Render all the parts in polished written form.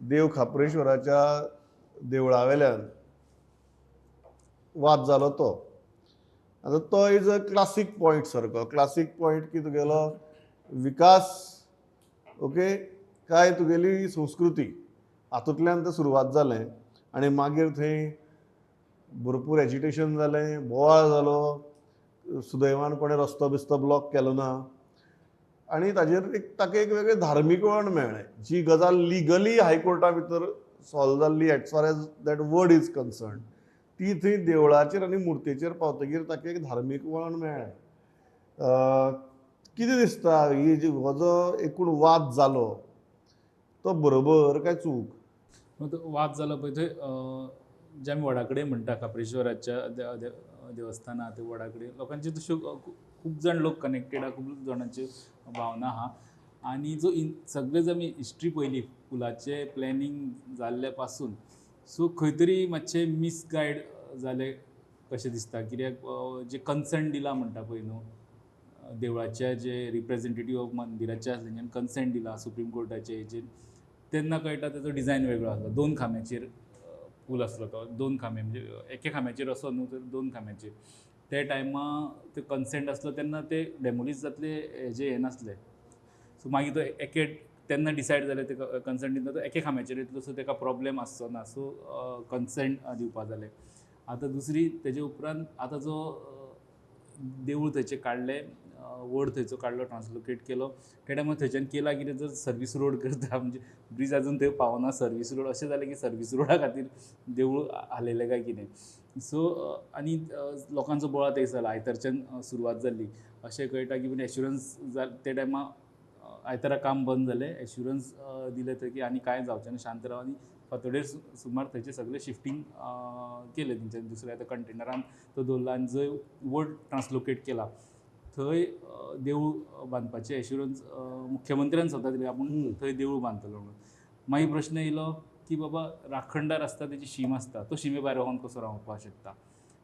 देव खाप्रेश्वराच्या देवळा वेल्यान वाद जालो तो. आतां तो is a classic point सारको, क्लासीक पॉयंट की तुगेलो विकास ओके काय तुगेली संस्कृती हातूंतल्यान तें सुरवात जालें आनी मागीर थंय भरपूर एजिटेशन जालें, बोवाळ जालो, सुदैवान कोणें रस्तो बिस्तो ब्लॉक केलो ना आनी ताजेर एक ताका एक वेगळें धार्मीक वळण मेळ्ळें. जी गजाल लिगली हायकोर्टा भितर सॉल्व जाल्ली as far as that word is concern, ती थंय देवळाचेर आनी मुर्तेचेर पावतकीर ताका एक धार्मीक वळण मेळ्ळें. कितें दिसता ही जी हो जो एकूण वाद जालो तो बरोबर काय चूक? वाद जालो पळय थंय जे आमी वडा कडेन म्हणटा खाप्रेश्वराच्या देवस्थान आहा ते वडा कडेन लोकांचे तश्यो खूब जाण लोक कनेक्टेड आहा, खूब जाणांच्यो भावना आहा. आनी जो सगळे जर आमी हिस्ट्री पळयली पुलाचें प्लॅनिंग जाल्ले पासून, सो खंय तरी मातशें मिसगायड जालें कशें दिसता. कित्याक जें कन्संट दिलां म्हणटा पळय न्हू, देवळाच्या जे रिप्रेजेंटेटीव ऑफ मंदिराचे आसले तेंच्यांनी कन्सेंट दिला सुप्रीम कोर्टाचे हेजेर, तेन्ना कळटा तेजो डिजायन वेगळो आसलो. 2 खांब्याचेर पूल आसलो तो, 2 खांबे म्हणजे एके खांब्याचेर असो न्हू तर 2 खांब्याचेर. ते टायमा ते कन्सेंट आसलो तेन्ना ते डेमोलीश जातले हेजें हें नासलें. सो मागीर तो एके तेन्ना डिसायड जालें ते कन्सेंट दितना तो एके खांब्याचेर येतलो, सो तेका प्रॉब्लेम आसचो ना, सो कन्सेंट दिवपा जालें. आतां दुसरी तेजे उपरांत आतां जो देवूळ थंयचें काडलें, वड थंयचो काडलो, ट्रान्सलोकेट केलो, त्या टायमार थंयच्यान केला कितें, जर सर्वीस रोड करता म्हणजे ब्रिज आजून थंय पावना, सर्वीस रोड अशें जालें की सर्वीस रोडा खातीर देवूळ हालयलें काय कितें. सो आनी लोकांचो बोवाळ थंय जाला, आयतारच्यान सुरवात जाल्ली अशें कळटा की पूण एश्युरन्स त्या टायमा आयतारा काम बंद जालें, एश्युरन्स दिलें थंय की आनी कांय जावचें ना, शांत राव. आनी फांतोडेर सुमार थंयचें सगळें शिफ्टींग केलें तेंच्यांनी, दुसऱ्या आतां कंटेनरान तो दवरला आनी जंय वड ट्रान्सलोकेट केला थंय देवूळ बांदपाचें एश्युरन्स मुख्यमंत्र्यान स्वता दिलें, आपूण थंय देवूळ बांदतलो म्हणून. मागीर प्रश्न येयलो की बाबा राखणदार आसता तेजी शीम आसता, तो शिमे भायर वचून कसो रावपाक शकता.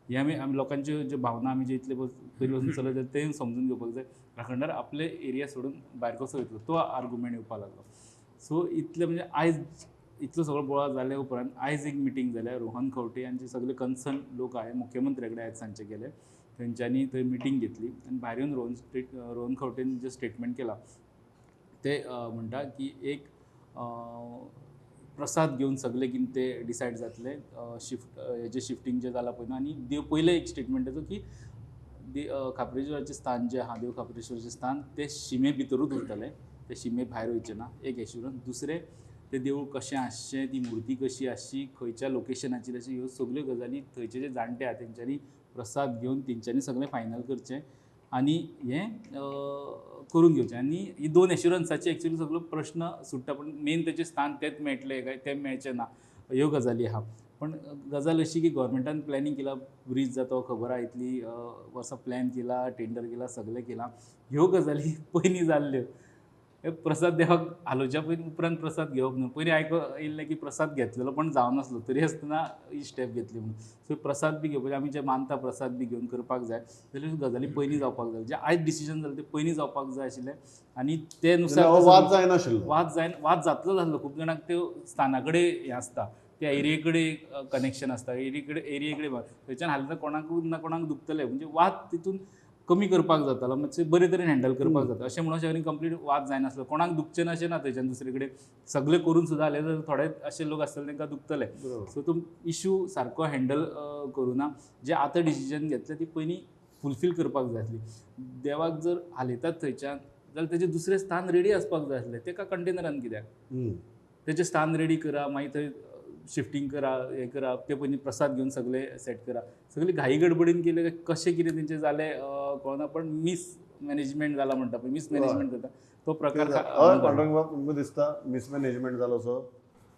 हे आमी आमी लोकांच्यो ज्यो भावना आमी जे इतले पयलीं पासून चलयतात तें समजून घेवपाक जाय. राखणदार आपले एरिया सोडून भायर कसो वयतलो तो आर्गुमेंट येवपाक लागलो. सो इतलें म्हणजे आयज इतलो सगळो बोवाळ जाल्या उपरांत आयज एक मिटींग जाल्या, रोहन खंवटे आनी सगळे कन्सर्न लोक आहाय मुख्यमंत्र्या कडेन आयज सांजचे गेले, तेंच्यांनी थंय मिटींग घेतली आनी भायर येवन रोहन खंवटेन जें स्टेटमेंट केलां ते म्हणटा की एक प्रसाद घेवन सगळे कितें ते डिसायड जातले शिफ्ट हेजें शिफ्टींग जें जालां पळय न्हू. आनी देव पयलें एक स्टेटमेंट तेजो की खाप्रेश्वराचें स्थान जें आहा, देव खाप्रेश्वराचें स्थान तें शिमे भितरूच उरतलें, तें शिमे भायर वयचें ना, एक एश्युरन्स. दुसरें तें देवूळ कशें आसचें, ती मुर्ती कशी आसची, खंयच्या लोकेशनाचेर अशें, ह्यो सगल्यो गजाली थंयचे जे जाणटे आहा तेंच्यांनी प्रसाद घेवन तेंच्यांनी सगळें फायनल करचें आनी हें करून घेवचें. आनी ही 2 एश्युरन्साचे एक्चुअली सगळो प्रश्न सुट्टा, पूण मेन तेचें स्थान तेंच मेळटलें काय तें मेळचें ना ह्यो गजाली आहा. पण गजाल अशी की गव्हर्मेंटान प्लॅनिंग केलां, ब्रीज जातो खबर आहा, इतली वर्सां प्लॅन केला, टेंडर केला, सगळें केलां, ह्यो गजाली पयलीं जाल्ल्यो. हे प्रसाद देवाक हालोवच्या पयलीं उपरांत प्रसाद घेवप न्हू, पयलीं आयको येयल्लें की प्रसाद घेतलेलो पण जावनासलो तरी आसतना ही स्टेप घेतली म्हणून. सो प्रसाद बी घेवपाक आमी जे मानता प्रसाद बी घेवन करपाक जाय जाल्यार गजाली पयलीं जावपाक जाय. जे आयज डिसिजन जालें तें पयलीं जावपाक जाय आशिल्लें आनी ते नुसार वाद जायनाशिल्लो, वाद जातलो जाल्लो. खूब जाणांक त्यो स्थाना कडेन हें आसता, त्या एरिये कडेन कनेक्शन आसता, एरिये कडेन थंयच्यान हालीं कोणाकूच ना कोणाक दुखतलें, म्हणजे वाद तितून कमी करपाक जातालो, मातशें बरे तरेन हँडल करपाक जाता. अशें म्हणून शकना कंप्लीट वाद जायनासलो, कोणाक दुखचें ना अशें ना, थंयच्यान दुसरे कडेन सगळें करून सुद्दां जालें जाल्यार थोडे अशे लोक आसतले तांकां दुखतले. सो तो इशू सारको हँडल करुना, जे आतां डिसिजन घेतलें ती पयलीं फुलफील करपाक जाय आसली. देवाक जर हालयतात थंयच्यान जाल्यार तेजें दुसरें स्थान रेडी आसपाक जाय आसलें, तेका कंटेनरान कित्याक, तेजें स्थान रेडी करा, मागीर थंय शिफ्टींग करा, हें करा, ते पयलीं प्रसाद घेवन सगळे सेट करा. सगळी घाई गडबडीन केलें, कशें कितें तेंचें जालें कळना, पण मिसमॅनेजमेंट जाला म्हणटा पळय, मिसमॅनेजमेंट जाता तो प्रकार. तुमकां दिसता मिसमॅनेजमेंट जालो असो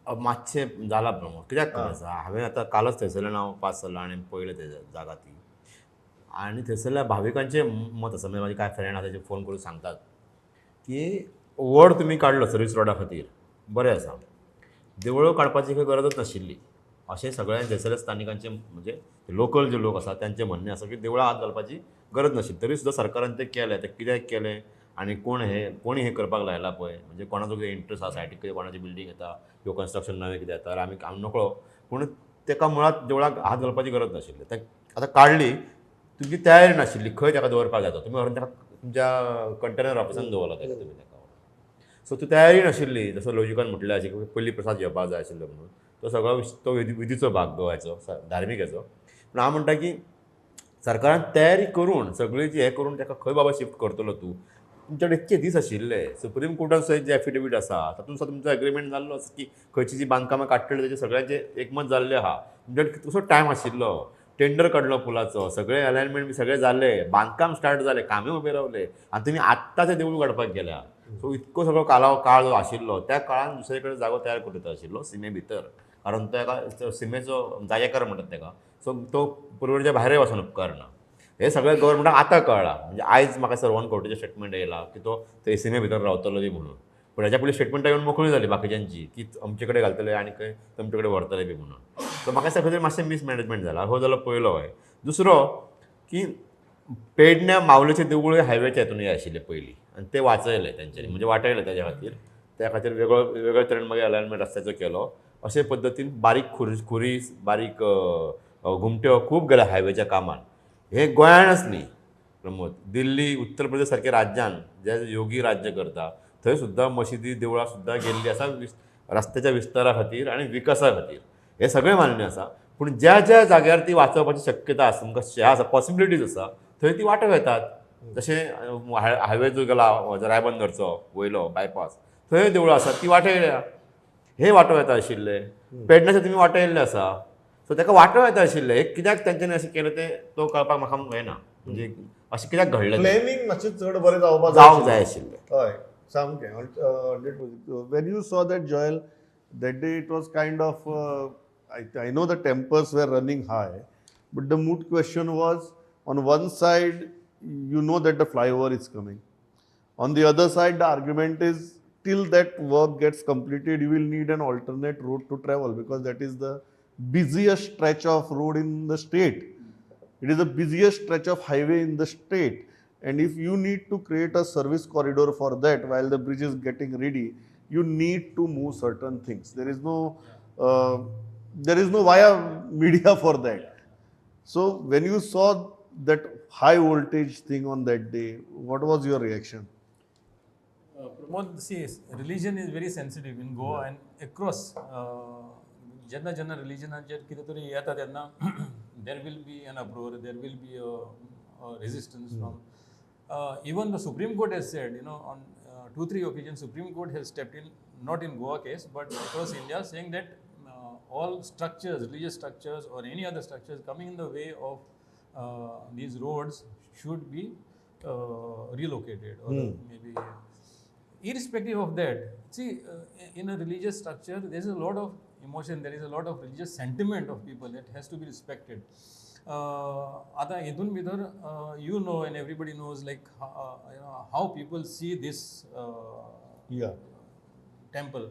मातशें जाला प्रमाण कित्याक खबर आसा, हांवें आतां कालच थंयसरल्यान हांव पास जालो आनी पळयलें ते जागा ती, आनी थंयसरल्या भाविकांचें मत आसा, म्हणजे म्हाजे कांय फ्रेंड आसा तेजे फोन करून सांगतात की वड तुमी काडलो सर्वीस रोडा खातीर बरें आसा, देवळं काडपाची खंय गरजच नाशिल्ली अशें सगळ्या थंयसरल्या स्थानिकांचें म्हणजे लोकल जे लोक आसा तांचें म्हणणें आसा की देवळां हात घालपाची गरज नाशिल्ली, तरी सुद्दां सरकारान तें केलें. तें कित्याक केलें आनी कोण हे कोणी हें करपाक लायला पळय, म्हणजे कोणाचो कितें इंट्रस्ट आसा सायडीक, कितें कोणाची बिल्डींग येता किंवा कन्स्ट्रक्शन नवें कितें येता, आमी आमी नकळो. पूण तेका मुळांत देवळाक हात घालपाची गरज नाशिल्ली. ते आतां काडली, तुमची तयारी नाशिल्ली खंय ताका दवरपाक जाता, तुमी व्हरून ताका तुमच्या कंटेनर ऑफिसान दवरला ताका तुमी ताका. सो ती तयारी नाशिल्ली, जसो लॉजिकान म्हटलें अशें की पयलीं प्रसाद घेवपाक जाय आशिल्लो म्हणून, तो सगळो तो विधीचो भाग गोव्याचो धार्मीक हेचो. पूण हांव म्हणटा की सरकारान तयारी करून सगळी जी हें करून ताका खंय बाबा शिफ्ट करतलो तूं, तुमच्या कडेन इतके दीस आशिल्ले. सुप्रीम कोर्टान सुद्दां जे एफिडेवीट आसा तातूंत सुद्दां तुमचो एग्रीमेंट जाल्लो आसा की खंयची जी बांदकामां काडटले तेजें सगळ्यांचें एकमत जाल्लें आहा. तुमच्या कडेन कितलोसो टायम आशिल्लो, टेंडर काडलो पुलाचो, सगळें अलायनमेंट बी सगळें जालें, बांदकाम स्टार्ट जालें, कामय उबें रावलें आनी तुमी आत्तां तें देवूळ काडपाक गेल्या. सो इतको सगळो काळ जो आशिल्लो त्या काळान दुसरे कडेन जागो तयार करूं येता आशिल्लो सिमे भितर, कारण तो एका सिमेचो जागेकार म्हणटात तेका, सो तो पुर्वेच्या भायरय वचून उपकारना. हे सगळें गव्हर्मेंटाक आतां कळ्ळां. म्हणजे आयज म्हाका सर्वन कोर्टाचें स्टेटमेंट येयलां की तो ते सिमे भितर रावतलो बी म्हणून, पूण हेच्या पयलीं स्टेटमेंटां येवन मोकळी जाली बाकीच्यांची की आमचे कडेन घालतले आनी खंय तुमचे कडेन व्हरतले बी म्हणून. सो म्हाका दिसता खंय तरी मातशें मिसमॅनेजमेंट जाला. हो जालो पयलो हय. दुसरो की पेडण्या मावलेचें देवूळ हायवेच्या हितून हें आशिल्लें पयलीं आनी तें वाचयलें तेंच्यांनी, म्हणजे वाटयलें तेज्या खातीर, त्या खातीर वेगळो वेगळे तरेन मागीर अलायनमेंट रस्त्याचो केलो. अशे पद्दतीन बारीक खुरीस बारीक घुमट्यो खूब गेल्या हायवेच्या कामान. हे गोंयानच न्ही प्रमोद, दिल्ली उत्तर प्रदेश सारक्या राज्यान जे योगी राज्य करता थंय सुद्दां मशिदी देवळां सुद्दां गेल्ली आसा रस्त्याच्या विस्तारा खातीर आनी विकासा खातीर. हें सगळें मान्य आसा, पूण ज्या ज्या जाग्यार ती वाचोवपाची शक्यता आसा, तुमकां हें आसा पॉसिबिलिटीज आसा, थंय ती वाटोवं येतात. जशें हायवे जो गेला रायबंदरचो वयलो बायपास, थंय देवळां आसात ती वाटयल्या, हे वाटोवं येता आशिल्ले. पेडण्याचे तुमी वाटयल्ले आसा, सो ताका वाटोवं येता आशिल्लें. हे कित्याक तेंच्यांनी अशें केलें तें तो कळपाक म्हाका येना, म्हणजे अशें कित्याक घडलें, प्लॅनिंग मातशें चड बरें जावपाक जावंक जाय आशिल्लें. हय सामकें 100%. When you saw that Joel that day, it was kind of I know the tempers were running high, but the moot question was, on one side you know that the flyover is coming, on the other side the argument is till that work gets completed you will need an alternate road to travel, because that is the busiest stretch of road in the state. It is the busiest stretch of highway in the state, and if you need to create a service corridor for that while the bridge is getting ready, you need to move certain things. There is no via media for that. So when you saw that high voltage thing on that day, what was your reaction? Pramod, see, religion is very sensitive in Goa and across. जेन्ना जेन्ना रिलीजनाचेर कितें तरी येता तेन्ना there will be an uproar, there will be a resistance from even the Supreme Court has said, you know, on 2-3 occasions Supreme Court has stepped in, not in Goa case but across India, saying that all structures, religious structures or any other structures coming in the way of these roads should be relocated or maybe irrespective of that. See, in a religious structure there is a lot of emotion, there is a lot of religious sentiment of people that has to be respected. Ata hitun bhitar you know and everybody knows, like you know, how people see this temple.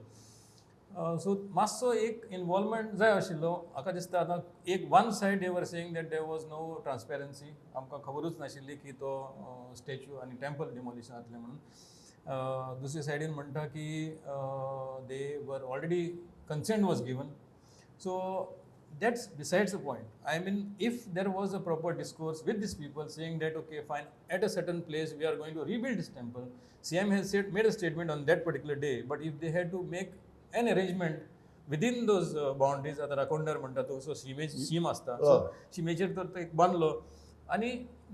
So मातसो एक involvement जाय आशिल्लो. म्हाका दिसता आतां एक one side they were saying that there was no transparency, आमकां खबरूच नाशिल्ली की तो स्टॅच्यू आनी टेम्पल डिमॉलिशन जातलें म्हणून. दुसरे सायडीन म्हणटा की they were already consent was given. So that's besides the point. I mean, if there was a proper discourse with these people saying that okay fine, at a certain place we are going to rebuild this temple, CM has said, made a statement on that particular day, but if they had to make an arrangement within those boundaries, आता राखोंडर म्हणटा तो, so शिमे शीम आसता, so शिमेचेर तर तो एक बांदलो आनी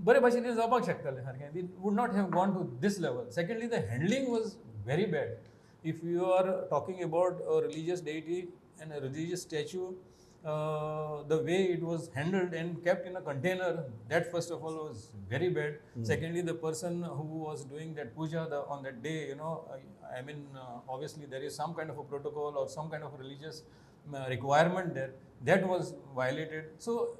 बरे भाशेन जावपाक शकतालें सारकें. It would not have gone to this level. Secondly, the handling was very bad. If you are talking about a religious deity and a religious statue, the way it was handled and kept in a container, that first of all was very bad. Secondly, the person who was doing that puja on that day, you know, I mean, obviously there is some kind of a protocol or some kind of religious requirement there, that was violated. So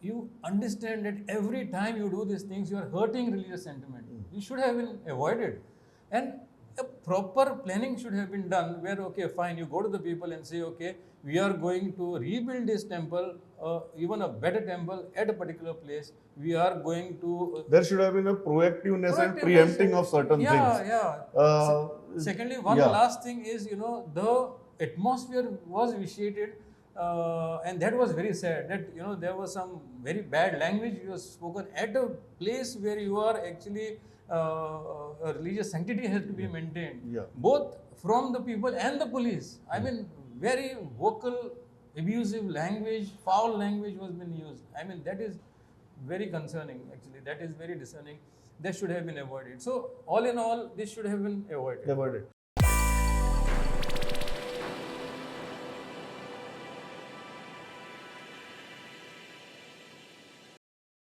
you understand that every time you do these things, you are hurting religious sentiment. You should have been avoided. And a Proper planning should have been done where, okay, fine, you go to the people and say, okay, we are going to rebuild this temple, even a better temple at a particular place. We are going to There should have been a proactiveness and proactiveness. Preempting of certain things. Secondly, one last thing is, you know, the atmosphere was vitiated, and that was very sad, that, you know, there was some very bad language was spoken at a place where you are actually a religious sanctity has to be maintained. Both from the people and the police. I mean, very vocal, abusive language, foul language was been used. I mean, that is very concerning actually. That is very discerning. That should have been avoided. So, all in all, this should have been avoided. Avoided.